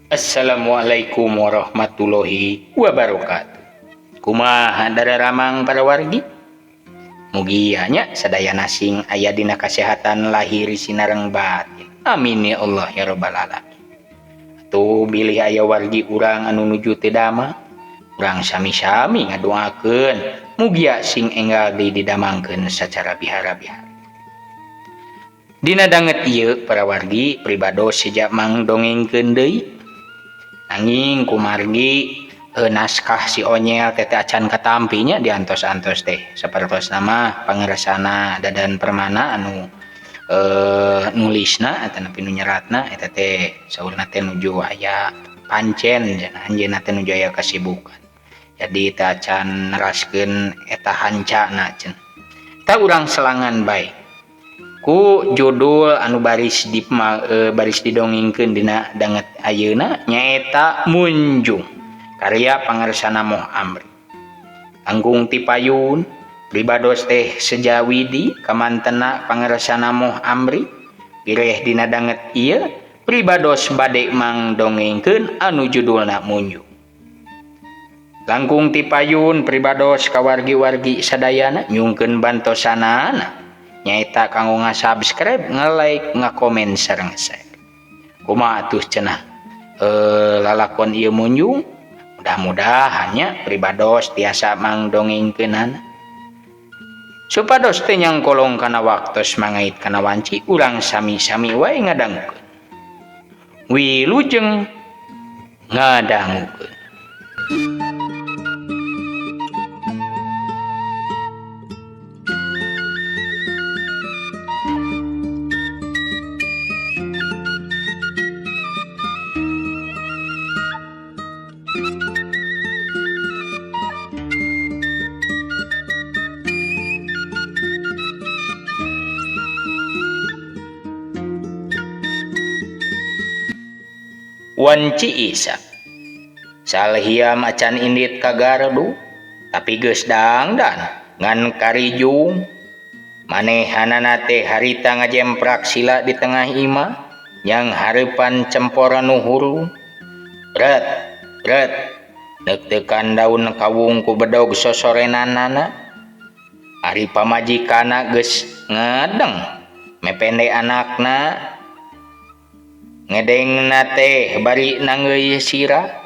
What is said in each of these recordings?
Assalamualaikum warahmatullahi wabarakatuh. Kumaha dararamang para wargi? Mugia nya sadayana sing aya dina kasehatan lahir sinareng batin. Amin ya Allah ya rabbal alamin. Atuh bilih aya wargi urang anu nuju teu damang, urang sami-sami ngadoakeun mugia sing enggal deui didamangkeun sacara bihara-bihara. Dina danget ieu para wargi pribados seja mangdongengkeun deui. Nanging kumargi naskah si Onyel teh acan katampi nya diantos-antos teh sapertosna mah pangersana Dadan Permana anu nulisna atanapi nu nyeratna eta teh saurna teh nuju aya pancen cenah anjeunna teh nuju aya kasibukan. Jadi teh acan neraskeun eta hancana cenah. Tah urang selangan bae ku judul anu baris di baris didongengkeun dina danget ayeuna nyaeta Munjung karya pangersana Moh Amri. Langkung ti payun pribados teh sejawidi kamantena pangersana Moh Amri pireh dina danget ieu pribados bade mangdongengkeun anu judulna Munjung. Langkung ti payun pribados ka wargi-wargi sadayana nyungkeun bantosanana nyaeta kanggo nga-subscribe, nge-like, nga-komen sareng share. Kumaha atuh cenah lalakon ieu Munjung? Mudah-mudahan nya pribados tiasa mangdongengkeunana. Supados teu nyangkolong kana waktos mangait kana wanci urang sami-sami wae ngadangukeun. Wilujeng ngadangukeun. Wanci Isa Salhiam acan indit ka gardu tapi geus dangdan ngan karijung manehanana teh harita ngajemprak sila di tengah imah yang hareupan cempora nu hurung bret bret neuk-teukan daun kawung ku bedog sosorenanana ari pamajikanna geus ngedeng mepende anakna ngedengna teh bari nanggeuy sirah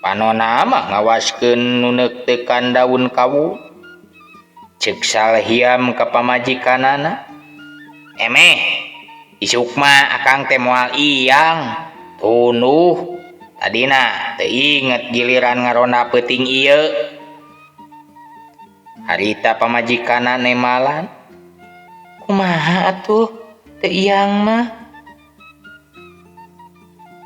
panona mah ngawaskeun nu neuk-teukan daun kawung ceuk Salhiam ka pamajikanana emeh isuk mah akang teh moal iyang tunduh tadina teu inget giliran ngaronda peuting ieu harita pamajikanna nemalan kumaha atuh teu iyang mah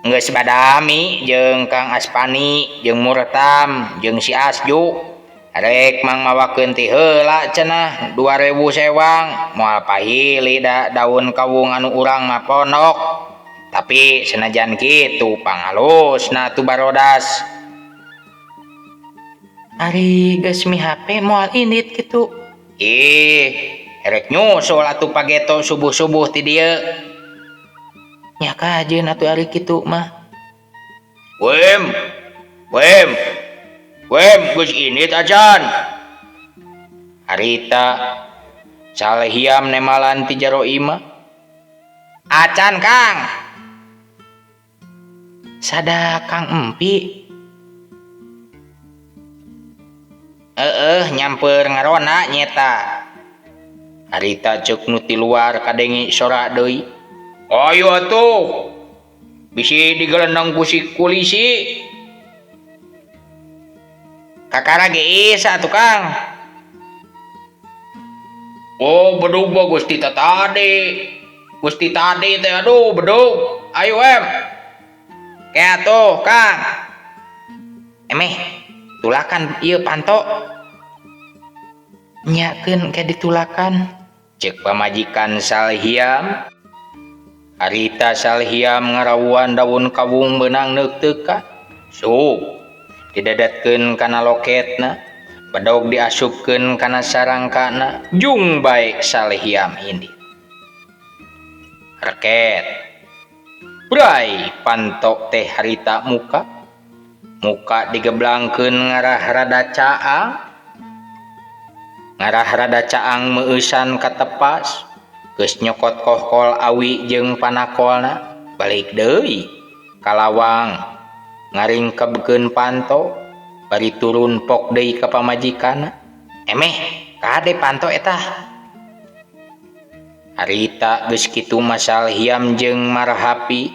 geus badami jeung Kang Aspani jeung Murtam jeung si Asju rek mang mawakeun ti heula cenah 2000 sewang moal pahili da daun kawung anu urang mah pondok tapi senajan kitu pangalusna atuh barodas ari geus mihape moal indit kitu ih rek nyusul atuh pageto subuh-subuh ti dieu nya kajeun atuh ari kitu mah. Wem wem wem geus indit acan harita Salhiam nemalan ti jero imah acan Kang sada Kang Empi heeh nyamper ngarona nyeta harita ceuk nu ti luar kadenge sora deui. Ayo atuh bisi digelendang ku si kulisi kakara ge isa atuh Kang. Oh bedug mah Gusti tadi Gusti tadi teh aduh bedug ayo em ke atuh Kang emeh tulakan ieu panto nyakeun ke ditulakan ceuk pamajikan Salhiam. Harita Salhiam ngarawuan daun kawung beunang neuk-teukan sup didadetkeun kana loketna bedog diasupkeun kana sarangkana jung bae Salhiam indit reket Bray panto teh harita muka. Muka digeblangkeun ngarah rada caang. Ngarah rada caang meueusan katepas. Geus nyokot kohkol awi jeung panakolna balik deui ka lawang ngaringkebkeun panto bari turun pok deui ka pamajikanna. Emeh kade panto eta. Harita geus kitu masal hiam jeung marhapi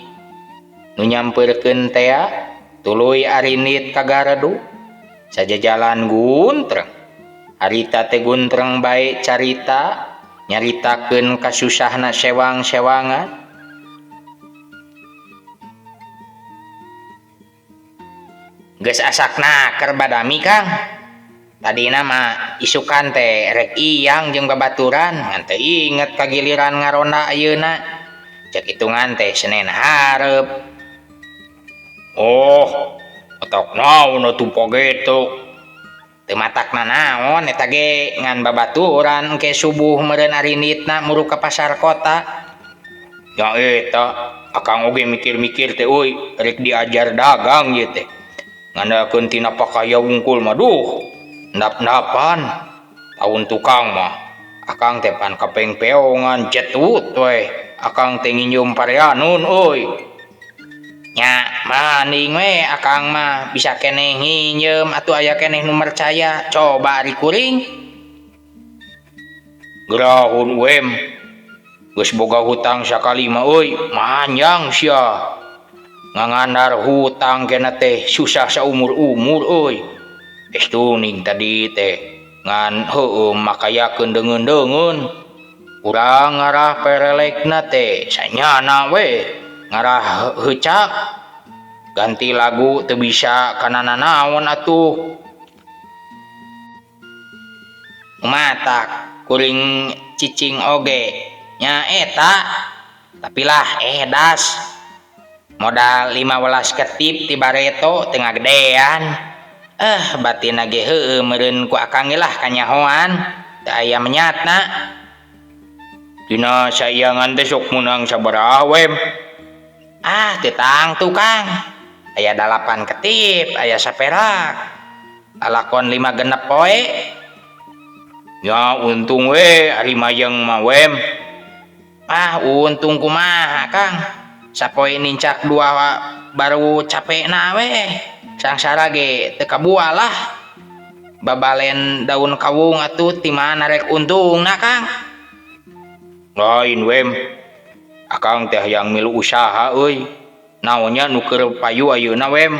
nu nyampeurkeun tea tuluy arinit ka gardu sajajalan guntreng. Harita teh guntreng bae carita nyaritakeun kasusahna sewang-sewangan. Geus asakna keur badami Kang. Tadina mah isukan teh rek iyang jeung babaturan ngan teu inget kagiliran ngaronda ayeuna. Cek hitungan teh Senin hareup. Oh, otak naon atuh pageto. Teu matakna naon eta ge ngan babaturan engke subuh meureun arinditna muru ka pasar kota. Nya eta akang oge mikir-mikir teh euy rek diajar dagang ieu teh. Ngandalkeun tina pakaya wungkul mah duh. Ndap-ndapan taun tukang mah akang teh pan kapengpeongan jetut we akang teh nginjeum pareanun euy. Nya maning we akang mah bisa keneh nginjeum atuh aya keneh nu mercaya coba ari kuring. Gerahun wem geus boga hutang sakali mah euy manjang sia. Ngangandar hutang kena teh susah saumur-umur euy. Geus tuning tadi teh ngan heueuh makayakeun deungeun-deungeun. Urang ngarah perelekna teh sanyana we ngarah heucak. Ganti lagu teu bisa kana nanaon atuh. Matak kuring cicing oge nya eta tapi lah edas. Modal 15 ketip ti bareto teu ngagedean. Batin ge heueuh meureun ku akang ge lah kanyahoan teu aya menyatna. Dina saiangan teh sok meunang sabaraha wem? Ah, teu tangtu Kang. Aya 8 ketip, aya saperak. Lalakon 5 genep poe. Ya untung we ari mayeng mah wem. Ah, untung kumaha Kang? Sapoe nincak 2 baru capekna we. Sangsara ge teu kabual lah. Babalen daun kawung atuh ti mana rek untungna Kang? Lain wem. Akang teh hayang milu usaha euy. Naonnya nu keur payu ayeuna wem?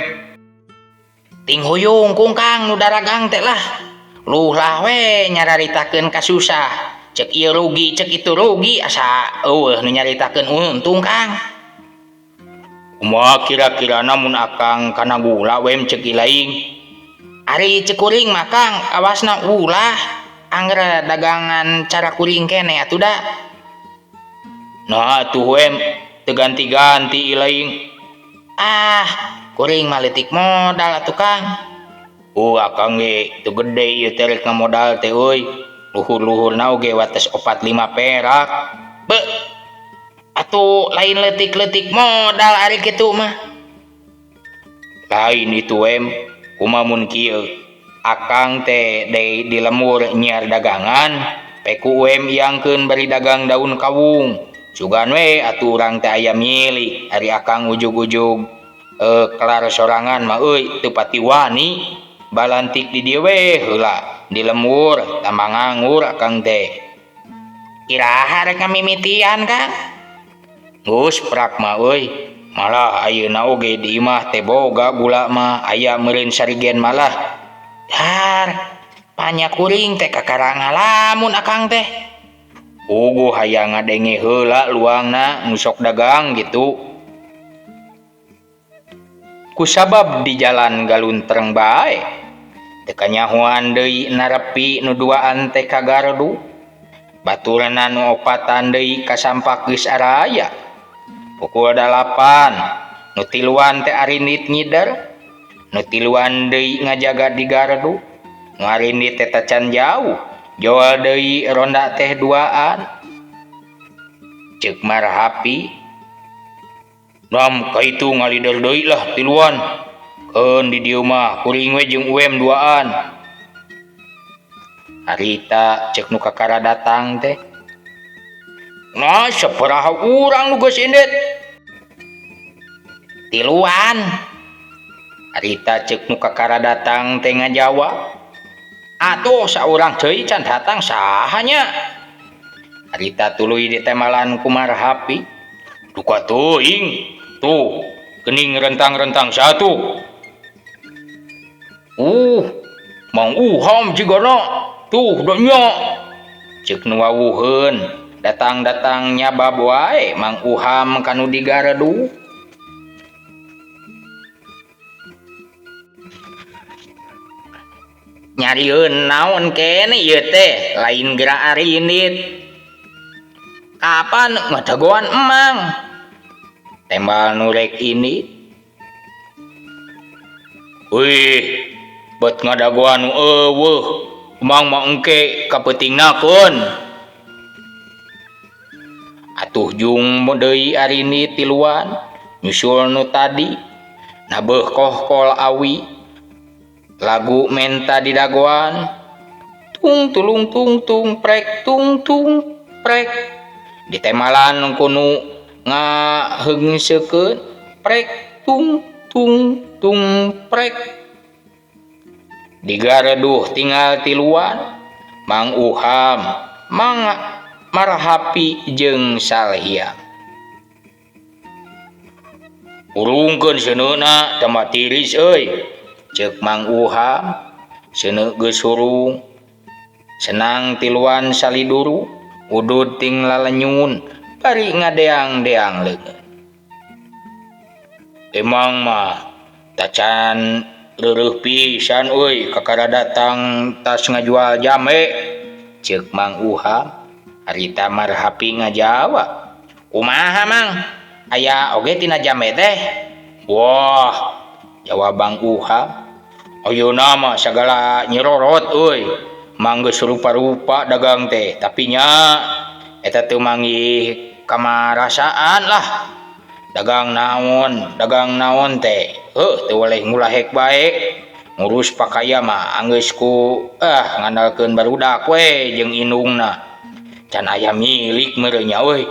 Ting huyung kung Kang nu daragang teh lah. Luh lah we nyararitakeun kasusah. Cek ieu rugi, cek itu rugi asa eueuh nu nyaritakeun untung Kang. Kumaha kira-kirana mun akang kana gula wem cek ilaing? Ari cek kuring mah Kang awasna ulah angger dagangan cara kuring keneh atuh da. Nah atuh wem teu ganti-ganti ilaing. Ah, kuring mah leutik modal atuh Kang. Oh akang ge teu gede ieu teh rek ngamodal teh euy. Luhur-luhurna oge wates 4-5 perak. Beuh. Atuh lain leutik-leutik modal ari kitu mah. Lain itu wem, kumaha mun kieu. Akang teh deui di lemur nyiar dagangan, peku wem iangkeun bari dagang daun kawung. Sugan we atuh urang teh aya milik, ari akang ujug-ujug kelar sorangan mah euy teu pati wani. Balantik di dieu we heula di lemur tambah nganggur akang teh. Iraha rek ngamimitian Kang? Geus prak mah euy, malah ayeuna oge di imah teh boga gula mah aya meureun sarigen malah. Har, panya kuring teh kakara ngalamun akang teh. Ugu hayang ngadenge heula luangna nu sok dagang gitu. Kusabab di jalan galuntreng bae. Teu kanyahoan deui narepi nu duaan teh ka gardu. Baturna nu opatan deui kasampak geus araya. Pukul 8, nu tiluan teh arindit ngider, nu tiluan deui ngajaga di gardu, nu arindit teh tacan jauh, jual deui ronda teh duaan. Ceuk marhapi, Nam ka itu ngalider deui lah tiluan. Keun di dieu mah kuring we jeung UM duaan. Harita cek nu kakara datang teh. Nah, saparaha urang nu geus indit? Tiluan. Harita cek nu kakara datang teh ngajawab. Atuh saurang deui can datang saha nya? Harita tuluy ditemalan ku Marhapi. Duka teuing. Tuh, geuning rentang-rentang satu. Mang Uham jigana. Tuh da nya. Ceuk nu wawuheun, datang-datang nyabab wae Mang Uham kanu digaredu. Nyarieun naon keneh ieu teh, lain geura arindit. Kapan ngadagoan emang? Tembal nu rek ini. Wih, bet ngadagoan nu eueuh. Emang mah engke kapeutingnakeun. Atuh jung deui arini tiluan nyusul nu tadi. Nabeuh kohkol awi. Lagu menta didagoan. Tung tulung tung tung prek tung tung prek. Ditemalan ku nu ngaheungsekeun prek tung tung tung prek. Digareduh tinggal tiluan Mang Uham, Mang Marhapi jeung Salhiam. Urungkeun seuneuna tambah tiris euy. Ceuk Mang Uham, seuneu geus hurung. Senang tiluan saliduru, udud ting lalenyun, bari ngadeang-deang leungeun. Emang mah tacan reureuh pisan euy kakara datang tas ngajual jambe. Ceuk Mang Uham, harita Marhapi ngajawab. Kumaha Mang? Aya oge tina jambe teh? Wah, jawab Mang Uham. Ayeuna mah sagala nyirorot euy. Mang geus rupa-rupa dagang teh, tapi nya eta teu manggih kamarasaan lah. Dagang naon teh. Heuh, teu weleh ngulahek bae. Ngurus pakaya mah anggeus ku ngandalkeun barudak we jeung indungna. Can aya milik meureun nya euy.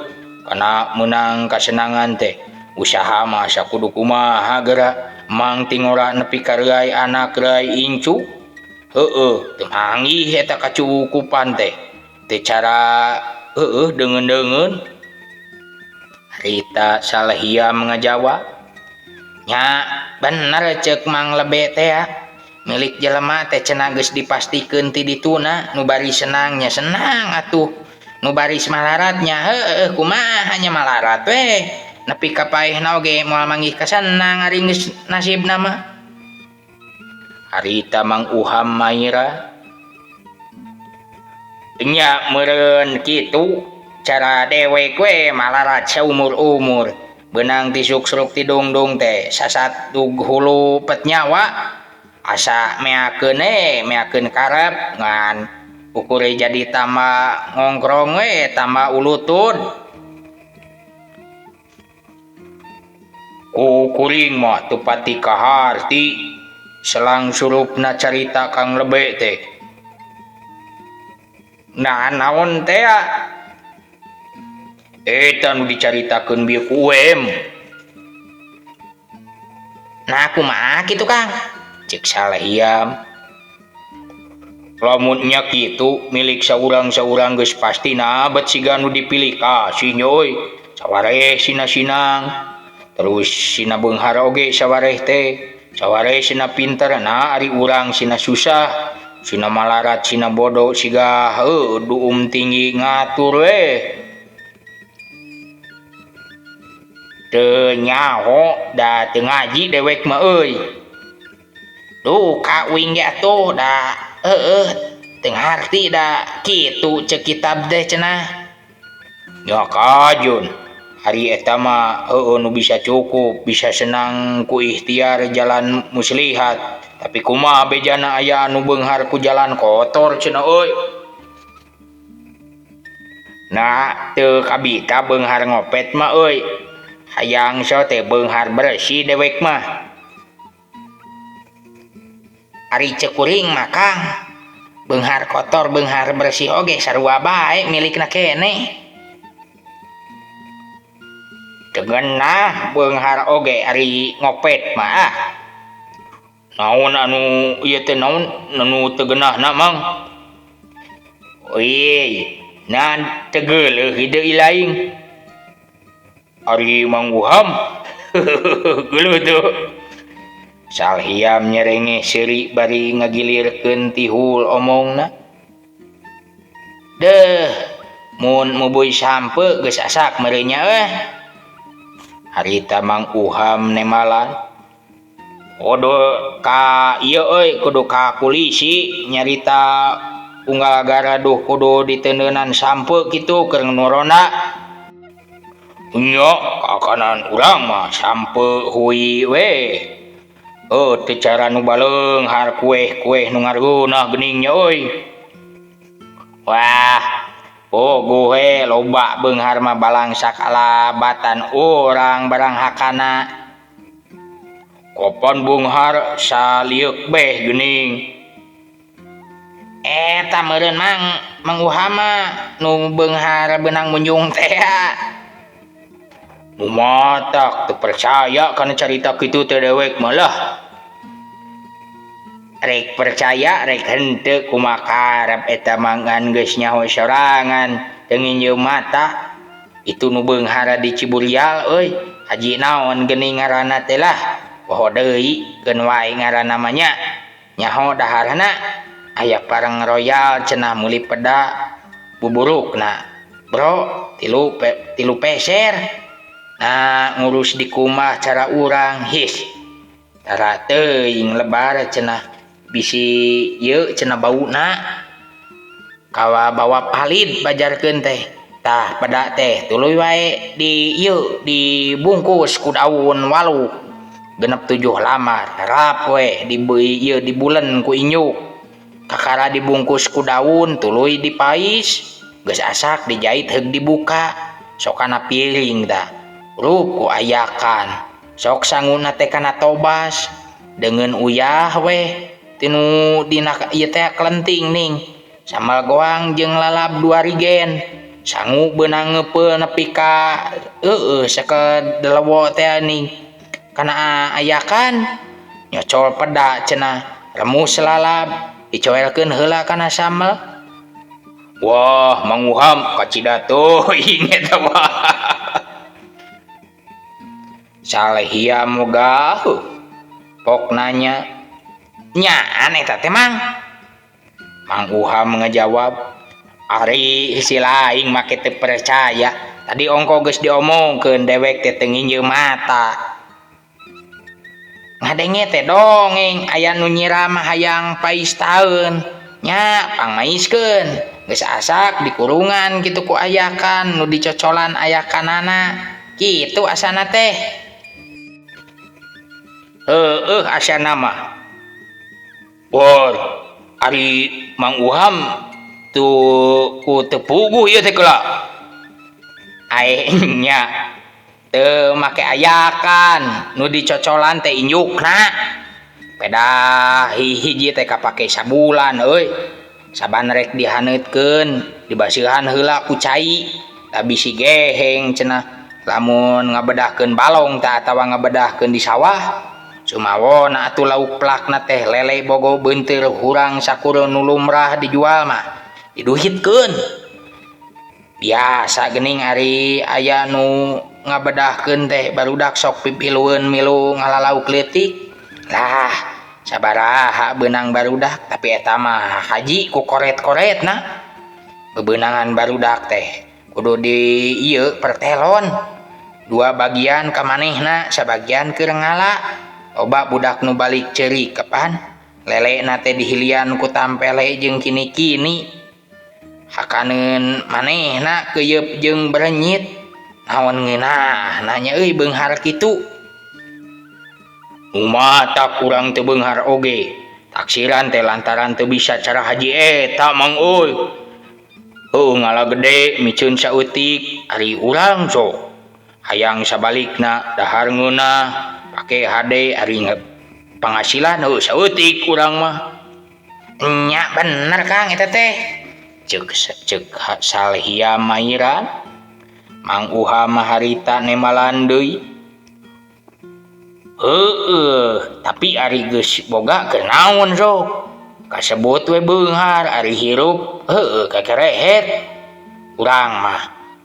Kana meunang kasenangan teh. Usaha mah sakudu kumaha geura. Mang tingora nepi ka reuai anak reuai incu. Heueuh, teu manggih eta kacukupan teh. Teu cara heueuh deungeun-deungeun. Harita Salhiam ngajawab. Nya bener ceuk Mang Lebe teh ya. Milik jelema teh cenah geus dipastikeun ti dituna, nu bari senang nya senang atuh. Nu baris malarat nya heueuh kumaha nya malarat we. Nepi ka paehna oge moal manggih kasenang ari geus nasibna mah. Harita Mang Uham maira. Nya meureun kitu cara dewek we malarat saumur-umur. Beunang ti suksruk ti dungdung teh sasat dug hulu pet nyawa. Asa meakeun we, meakeun karep ngan ukure jadi tambah ngongkrong we, tambah ulutud. Ku kuring mah teu pati kaharti selang surupna carita Kang Lebe teh. Nah naon teh ya? Eta nu dicaritakeun bieu ku UM. Nah kumaha kitu Kang? Ceuk Salhiam. Lamun nya kitu milik saurang-saurang geus pastina bet siga nu dipilih kasih nya euy. Sawareh sina sinang. Terus sina beunghar oge sawareh teh. Sawareh sina pinter, nah ari urang sina susah. Sina malarat, sina bodoh siga heuh duum tinggi ngatur we. Teu nyaho da teu ngaji dewek mah euy. Duh ka uing ge atuh da heueuh teu ngarti da kitu ceuk kitab teh cenah. Nya kajun ari eta mah heueuh nu bisa cukup, bisa senang ku ikhtiar jalan muslihat. Tapi kumaha bejana aya anu beunghar ku jalan kotor cenah euy. Nah teu kabita beunghar ngopet mah euy. Hayang so teh beunghar bersih dewek mah. Ari ceuk kuring mah Kang, beunghar kotor beunghar bersih oge sarua bae milikna keneh. Teu geunah beunghar oge ari ngopet mah ah. Naon anu ieu teh naon anu teu geunahna Mang? Ih, nah teu geuleuh hideung ilaing. Ari Mang Uham geuleuh teu. Salhiam nyerengeh seuri bari ngagilirkeun tihul omongna. Deuh, mun mubuy sampe geus asak meureun nya euy. Harita Mang Uham nemalan. Kudu ka ieu euy, kudu ka kulisi nyarita unggal garaduh kudu diteuneunan sampe kitu keur nu ronda. Nya kakanan urang mah sampe hui we. Heuh teu cara nu baleunghar kueh-kueh nu ngareunah geuning nya euy. Wah, puguh we loba beunghar mah balang sakalabatan urang barang hakana. Kapan beunghar salieuk beh geuning. Eta meureun Mang, Mang Uham mah nu beunghar beunang munjung teh. Nu matak teu percaya kana carita kitu teh dewek mah lah. Rek percaya rek henteu kumaha karep eta mah ngan geus nyaho sorangan teu nginjeum mata. Itu nu beunghar di Ciburial euy, haji naon geuning ngaranna teh lah. Poho deui keun wae ngaranna mah nya. Nyaho daharna aya parang royal cenah meuli peda buburukna. Bro, tilu peser. Nah, ngurus di kumah cara urang his. Tara teuing lebar cenah bisi ieu cenah bauna. Kawa bawa palid bajarkeun teh. Tah peda teh tuluy wae di ieu dibungkus ku daun waluh. Genep 7 lamar rap we di ieu dibulen ku inyuk. Kakara dibungkus ku daun tuluy dipais. Geus asak dijait heug dibuka. Sok kana piring tah. Rup ku ayakan. Sok sanguna teh kana tobas deungeun uyah we tinu dina ieu teh kelenting ning. Sambal goang jeung lalab 2 rigen. Sangu beunang ngeupeul nepi ka heueuh sakedelewo teh ning. Kana ayakan nyocol peda cenah remus lalab dicoelkeun heula kana sambel. Wah, Mang Uham kacida teuing eta mah. Salehia moga pok nanya nya aneh eta teh Mang. Mang Uham ngajawab, ari si laing make teu percaya. Tadi ongko geus diomongkeun dewek teh teu nginjeum mata. Ngadenge teh dongeng aya nu nyiram hayang pais taeun. Nya pangmaiskeun geus asak dikurungan kitu ku ayakan nu dicocolan ayakanana. Kitu asana teh. Heueuh asana mah. Bor, ari Mang Uham tu ku teu puguh ieu teh keula. Ae nya teu make ayakan nu dicocolan teh injukna. Peda hiji teh kapake sabulan euy. Saban rek dihaneutkeun, dibaseuhan heula ku cai. Da bisi geheng cenah lamun ngabedahkeun balong tah atawa ngabedahkeun di sawah. Sumawona atuh lauk plakna teh lele bogo beunteur hurang sakur nu lumrah dijual mah diduhitkeun. Biasa geuning ari aya nu ngabedahkeun teh barudak sok pipilueun milu ngalalauk leutik. Lah sabaraha beunang barudak tapi eta mah haji ku koret-koretna. Bebeunangan barudak teh kudu di ieu pertelon. 2 bagian ka manehna, sabagian keur ngala. Loba budak nu balik ceurik kapan lelena teh dihilian ku tampele jeung kini-kini. Hakaneun manehna keuyeub jeung berenyit. Naon ngeunah nanya euy beunghar kitu. Mata kurang teu beunghar oge. Taksiran teh lantaran teu bisa cara haji eta Mang euy. Heuh ngala gede miceun saeutik ari urang sok. Hayang sabalikna dahar ngeunah pake hade ari penghasilan heuh saeutik urang mah. Nya bener Kang eta teh. Ceuk ceuk Salhia Mairan. Mang Uha mah harita nemalan deui. Heueuh, tapi ari geus boga keur naon sok. Kasebut we beunghar ari hirup heueuh kekerehet. Urang mah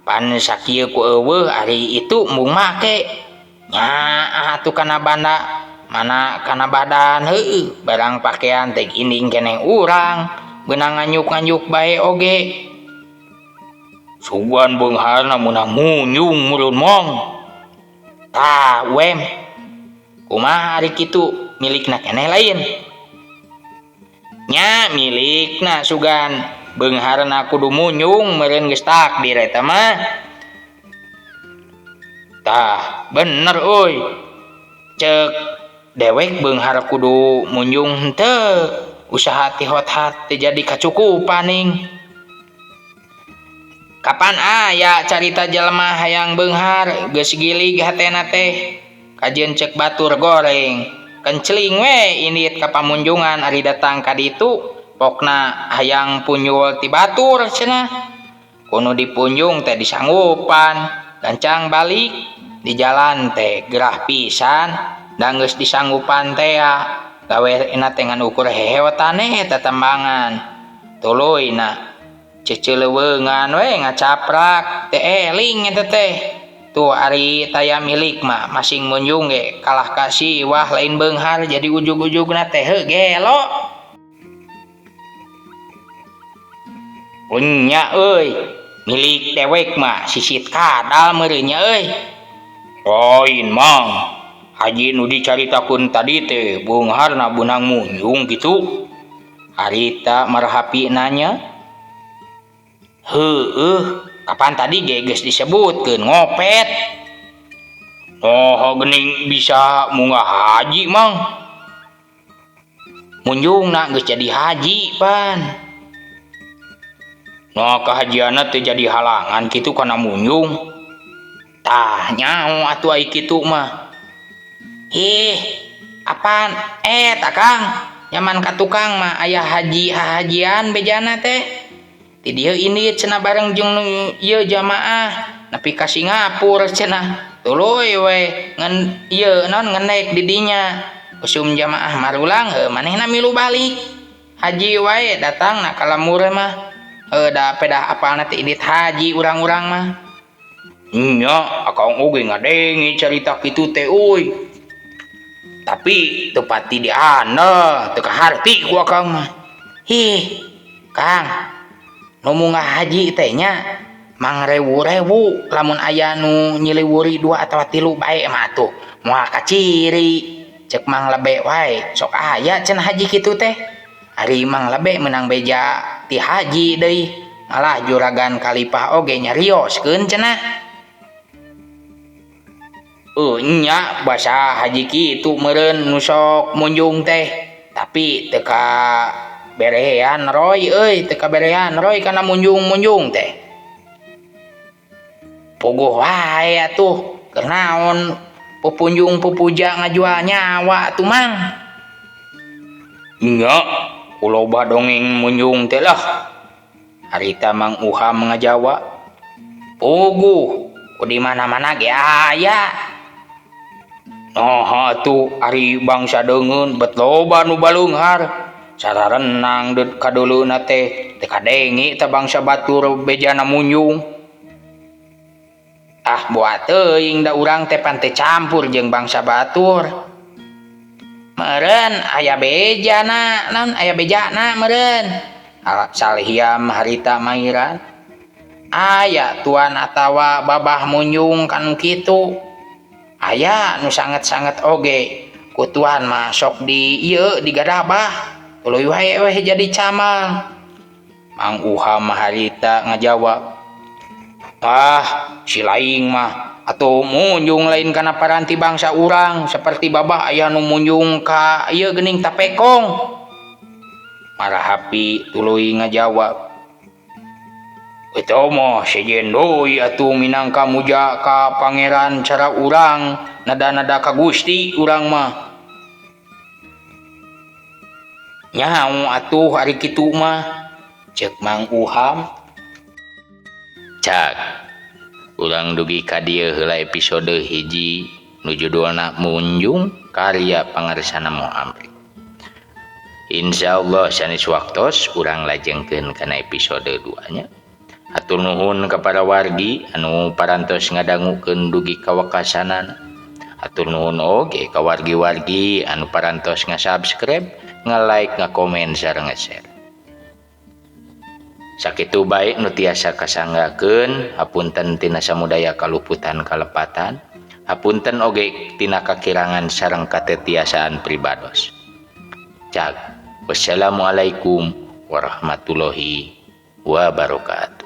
pan sakieu ku eueuh ari itu embung make. Nyaah atuh kana banda mana kana badan heueuh barang pakaian teh ginding keneh urang beunang nganyuk-nganyuk bae oge. Sugan beungharna meunang munjung meureun mong. Tah wem. Kumaha ari kitu milikna keneh lain? Nya milikna sugan beungharna kudu munjung meureun geus takdir eta mah. Tah bener euy. Ceuk dewek beunghar kudu munjung henteu usaha ti hot-hat teu jadi kacukupan ning. Kapan aya carita jelema hayang beunghar geus gilig hatena teh kajeun ceuk batur goreng kenceling we indit ka pamunjungan ari datang ka ditu pokna hayang punjul ti batur cenah kuno dipunjung teh disanggupan gancang balik di jalan teh gerah pisan da geus disanggupan tea gawe na teh ngan ukur hehewatane eta tembangan tuluyna ceceleweungan we ngacaprak teh eling eta teh tuh ari taya milik mah masing munjung ge kalah ka siwah lain beunghar jadi ujug-ujugna teh heuh gelo. Nya euy milik dewek mah sisit kadal meureun nya euy. Lain mang haji nu dicaritakeun tadi teh beungharna beunang munjung kitu. Harita marhapi nanya. Heueuh, kapan tadi ge geus disebutkeun ngopet. Oh, geuning bisa munggah haji mang. Munjungna geus jadi haji pan. Nah, kahajianna teh jadi halangan kitu kana munjung. Tah nyaho atuh ai kitu mah. Ih, apaan? Eta Kang, nyaman ka tukang mah aya haji hahajian bejana teh. Di dieu indit cenah bareng jeung nu ieu jamaah nepi ka Singapura cenah tuluy we ngan ieu naon ngenek di dinya usum jamaah marulang heuh manehna milu balik haji wae datangna ka lembur mah heuh da pedah apalna teh indit haji urang-urang mah. Nya akang oge ngadenge carita kitu teh euy. Tapi teu pati diandel teu kaharti ku akang mah. Hih Kang, nu munggah haji teh nya mangrewu-rewu lamun aya nu nyiliwuri 2 atawa 3 bae mah atuh moal kaciri ceuk Mang Lebe wae sok aya cenah haji kitu teh. Ari Mang Lebe meunang beja ti haji deui malah juragan kalipah oge nyarioskeun cenah. Nya basa haji kitu meureun nu sok munjung teh tapi teu ka berean Roy euy, teu kaberean Roy kana munjung-munjung teh. Puguh wae atuh, keur naon pupunjung pupuja ngajual nyawa atuh Mang. Nya, kuloba dongeng munjung teh lah. Harita Mang Uham ngajawa. Puguh, ku di mana-mana ge aya. Naha atuh ari bangsa deungeun bet loba nu baleunghar. Cara renang deut kadeuleuna teh teu kadenge teh bangsa batur bejana munjung. Ah boa teuing da urang teh pan teu campur jeung bangsa batur. Meureun aya bejana, naon aya bejana meureun. Salhiam harita mairan. Aya tuan atawa babah munjung kanu kitu. Aya nu sanget-sanget oge ku tuan mah sok di ieu digadabah. Tuluy wae weh jadi camal. Mang Uha mah harita ngajawab. Ah, si laing mah atuh munjung lain kana paranti bangsa urang seperti babah aya nu munjung ka ieu geuning tapekong. Marahapi tuluy ngajawab. Eta mah sejen deui atuh minangka muja ka pangeran cara urang nada-nada ka Gusti urang mah. Nyaho atuh ari kitu mah cek Mang Uham. Cak urang dugi ka dieu heula episode hiji nu judulna Munjung karya Pangarsana Moh Amri. Insya Allah sanes waktos urang lajengkeun kana episode 2 nya. Hatur nuhun ka para wargi anu parantos ngadangukeun dugi ka wekasanana. Hatur nuhun oge ka wargi-wargi anu parantos nga-subscribe, nga-like, nga-komen sareng nge-share. Sakitu bae nu tiasa kasanggakeun, hapunten tina samudaya kaluputan kalepatan, hapunten oge tina kakirangan sareng katetiasaan pribados. Cag. Wassalamualaikum warahmatullahi wabarakatuh.